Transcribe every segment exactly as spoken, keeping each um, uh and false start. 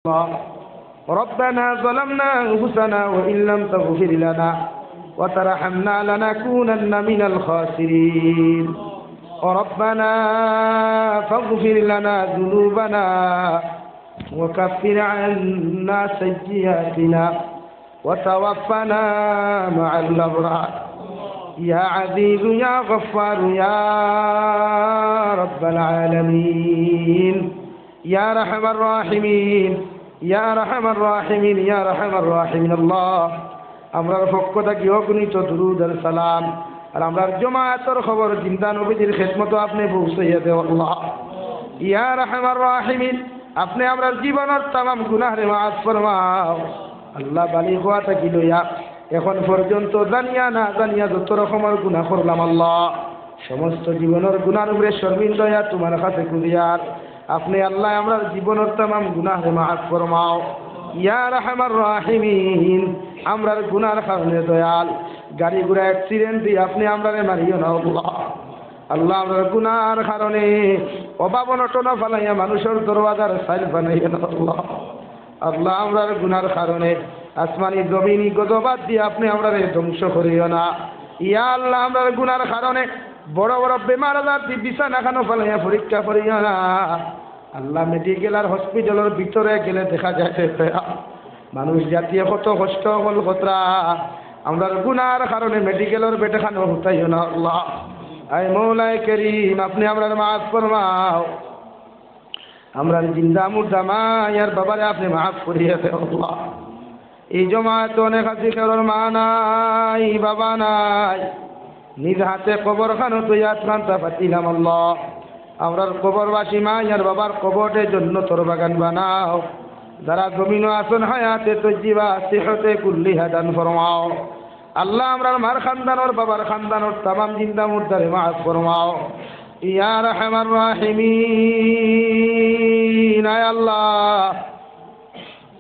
الله. ربنا ظلمنا أنفسنا وإن لم تغفر لنا وترحمنا لنكونن من الخاسرين. ربنا فاغفر لنا ذنوبنا وكفر عنا سيئاتنا وتوفنا مع الأبرار. يا عزيز يا غفار يا رب العالمين. يا أرحم الراحمين، يا أرحم الراحمين، يا أرحم الراحمين. আল্লাহ, আমরার পক্ষ থাকি অগণিত দুরূদ আর সালাম, আর আমরার জমাতর খবর জিন্দা নবীজির খেদমতো আপনে পৌঁছাইয়া দেও আল্লাহ। ইয়া আরহামার রাহিমিন, আপনে আমরার জীবনর তামাম গুনাহরে মাফ ফরমাও আল্লাহ। বালিগ অওয়া থাকি লইয়া এখন পর্যন্ত জানিয়া না জানিয়া যত রকমর গুনাহ করলাম আল্লাহ, সমস্ত জীবনর গুনাহর উপরে শরমিন্দা অইয়া তুমার কাছে খুজিয়ার। আপনে আল্লাহ আমরার জীবনর তামাম গুনাহরে মাফ ফরমাও। ইয়া আরহামার রাহিমিন, আমরার গুনাহর কারণে দয়াল, গাড়ি ঘোড়া accident দি আপনে আমরারে মারিও না আল্লাহ। আল্লাহ, আমরার গুনাহর কারণে অভাব অনটনো ফালাইয়া মানুষর দরওয়াজার চাইল বানাইও না আল্লাহ। আল্লাহ, আমরার গুনাহর কারণে আসমানি জমিনি গজব দিয়া আপনে আমরারে ধ্বংস করিও না। ইয়া আল্লাহ, আমরার গুনাহর কারণে বড় বড় বেমার আজার দি বিছানা খানো ফালাইয়া পরীক্ষা করিও না। আল্লাহ, মেডিকেল আর হসপিটালর ভিতরে গেলে দেখা যায় যে মানুষ জাতিয়ে কত কষ্ট অকল কররা, আমরার গুনাহর কারণে মেডিকেলর বেড খানো হুতাইও না আল্লাহ। আয় মৌলায় করিম, আপনে আমরারে মাফ ফরমাও। আমরার জিন্দা মুর্দা মা আর বাবারে আপনে মাফ করিয়া দেও আল্লাহ। এই জমাতো অনেক আছি, কেউর মা নাই, বাবা নাই, নিজ হাতে কবর খানো তো ইয়াদ খান্তা পাতিলাম আল্লাহ। আমরার কবরবাসী মা আর বাবার কবররে জন্নতর বাগান বানাও। যারা জমিনো আছইন হায়াতে তৈয়বা সিহতে কুল্লিহা দান ফরমাও। আল্লাহ, আমরার মার খানদানর, বাবার খানদানর তামাম জিন্দা মুর্দারে মাফ ফরমাও। ইয়া আরহামার রাহিমিন, আয় আল্লাহ,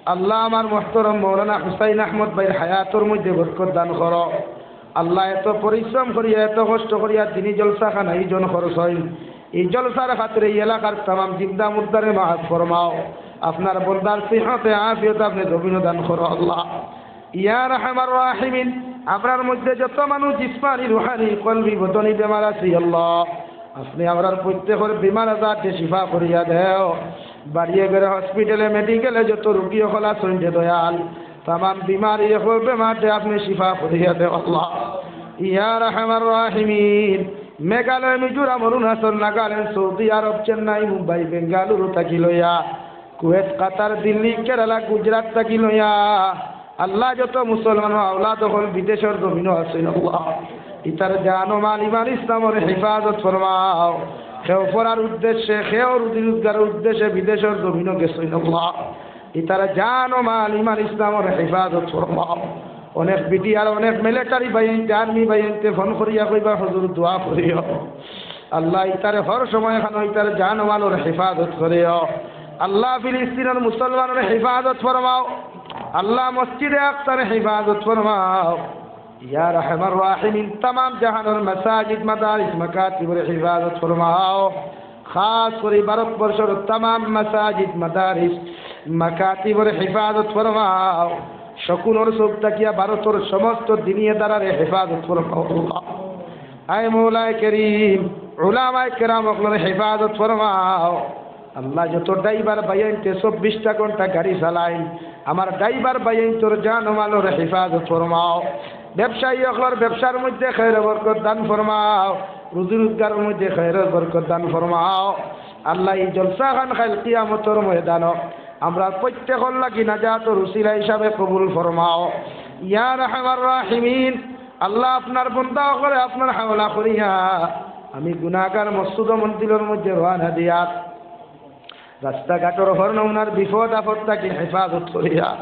আল্লাহ, আমার মুহতারাম মাওলানা হুসাইন আহমদ ভাইর হায়াতর মধ্যে বরকত দান করো। আল্লাহ, এত পরিশ্রম করিয়া, এত কষ্ট করিয়া দিনি জলসাখান আয়োজন করছইন, এই জলসার খাতিরে এই এলাকার তামাম জিন্দা মুর্দারে মাফ ফরমাও। আপনার বন্দার সিহতে আফিয়ত আপনে জমিনো দান করো আল্লাহ। ইয়া আরহামার রাহিমিন, আমরার মধ্যে যত মানুষ জিসমানি, রুহানি, কলবি, বদনি বেমার আছি আল্লাহ, আপনে আমরার প্রত্যেকর বেমার আজাররে শিফা করিয়া দেও। বাড়িয়ে ঘরে হসপিটালে মেডিকেলে যত রুগী অকল আছইন রে দয়াল, তামাম বেমারি অকল বেমাররে আপনে শিফা করিয়া দেও আল্লাহ। ইয়া আরহামার রাহিমিন, মেঘালয়, মিজোরাম, অরুণাচল, নাগাল্যান্ড, সৌদি আরব, চেন্নাই, মুম্বাই, বেঙ্গালুরু থাকি লইয়া কুয়েত, কাতার, দিল্লি, কেরালা, গুজরাট থাকি লইয়া আল্লাহ, যত মুসলমান আওলাদ অকল বিদেশর জমিনো আছইন আল্লাহ, ইতার জান ও মাল ইমান ইসলামর হেফাজত ফরমাও। কেউ পড়ার উদ্দেশ্যে, কেউ রুজি রোজগারর উদ্দেশ্যে বিদেশর জমিনো গেছইন আল্লাহ, ইতার জান ও মাল ইমান ইসলামর হেফাজত ফরমাও। অনেক বিডিআর, অনেক মিলিটারি ভাইয়াইন্তে, আর্মি ভাইয়াইন্তে ফোন করিয়া কইবা, "হুজুর, দোয়া করিও।" আল্লাহ, ইতারে হর সময় খানো ইতার জান ও মালর হেফাজত করিও। আল্লাহ, ফিলিস্তিনর মুসলমানর হেফাজত ফরমাও। আল্লাহ, মসজিদে আকসার হেফাজত ফরমাও। ইয়া আরহামার রাহিমিন, তামাম জাহানর মাসাজিদ, মাদারিস, মাকাতিবর হেফাজত ফরমাও। খাস করি ভারতবর্ষর তামাম মাসাজিদ, মাদারিস, মাকাতিবর হেফাজত ফরমাও। শকুনর চোখ থাকিয়া ভারতর সমস্ত দিনি এদারারে হেফাজত ফরমাও। আয় মৌলায় করিম, উলামায়ে কেরাম অকলরে হেফাজত ফরমাও। আল্লাহ, যত ড্রাইভার ভাইয়াইন্তে চব্বিশটা ঘন্টা গাড়ি চালাইন, আমার ড্রাইভার ভাইয়াইন্তর জান ও মালর হেফাজত ফরমাও। ব্যবসায়ী অকলর ব্যবসার মধ্যে খায়ের বরকত দান ফরমাও, রুজি রোজগারর মধ্যে খায়ের বরকত দান ফরমাও। আল্লাহ, এই জলসাখান কাইল কিয়ামতর ময়দানো আমরার প্রত্যেকর লাগি নাজাতর উসিলা হিসাবে কবুল ফরমাও। ইয়া আরহামার রাহিমিন, আল্লাহ, আপনার বন্দা অকলরে আপনার হাওলা করিয়া আমি গুনাহগার মকসুদ ও মঞ্জিলর মধ্যে রওয়ানা দিয়ার রাস্তাঘাটর হর নমুনার বিপদ আপদ থাকি হেফাজত করিয়া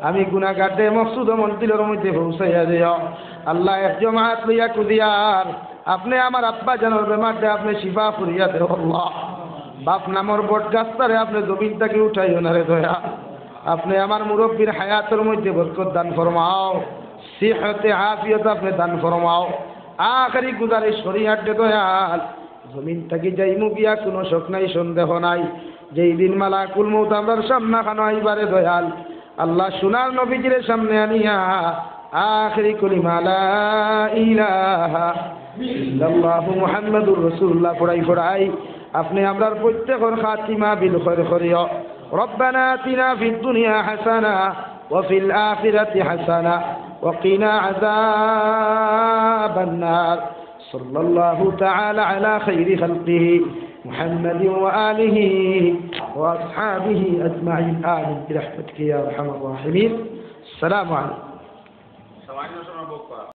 আমি গুনাহগাররে মকসুদ ও মঞ্জিলর মধ্যে পৌঁছাইয়া দিও। আল্লাহ, এক জমাত লইয়া খুজিয়ার, আপনে আমার আব্বা জানর বেমাররে আপনে শিফা করিয়া দেও আল্লাহ। বাপ নামর বট গাছটারে আপনে জমিন থাকি উঠাইও না রে দয়া। আপনে আমার মুরব্বির হায়াতর মধ্যে বরকত দান ফরমাও, সিহতে আফিয়ত আপনে দান ফরমাও। আখেরি গুজারিশ করি আর দে দয়াল, জমিন থাকি যাইমু গিয়া কোনো শক নাই, সন্দেহ নাই। যেই দিন মালাকুল মউত আমরার সামনে খানো আইবারে দয়াল, আল্লাহ সোনার নবীজিরে সামনে আনিয়া আখেরি কলিমা লা ইলাহা ইল্লাল্লাহু মুহাম্মাদুর রাসূলুল্লাহ পড়াই পড়াই আপনে আমরার প্রত্যেকর খাতিমা বিল খৈর করিও। ربنا آتنا في الدنيا حسنة وفي الآخرة حسنة وقنا عذاب النار. صلى الله تعالى على خير خلقه محمد وآله وأصحابه أجمعين. آمين برحمتك يا أرحم الراحمين. السلام عليكم.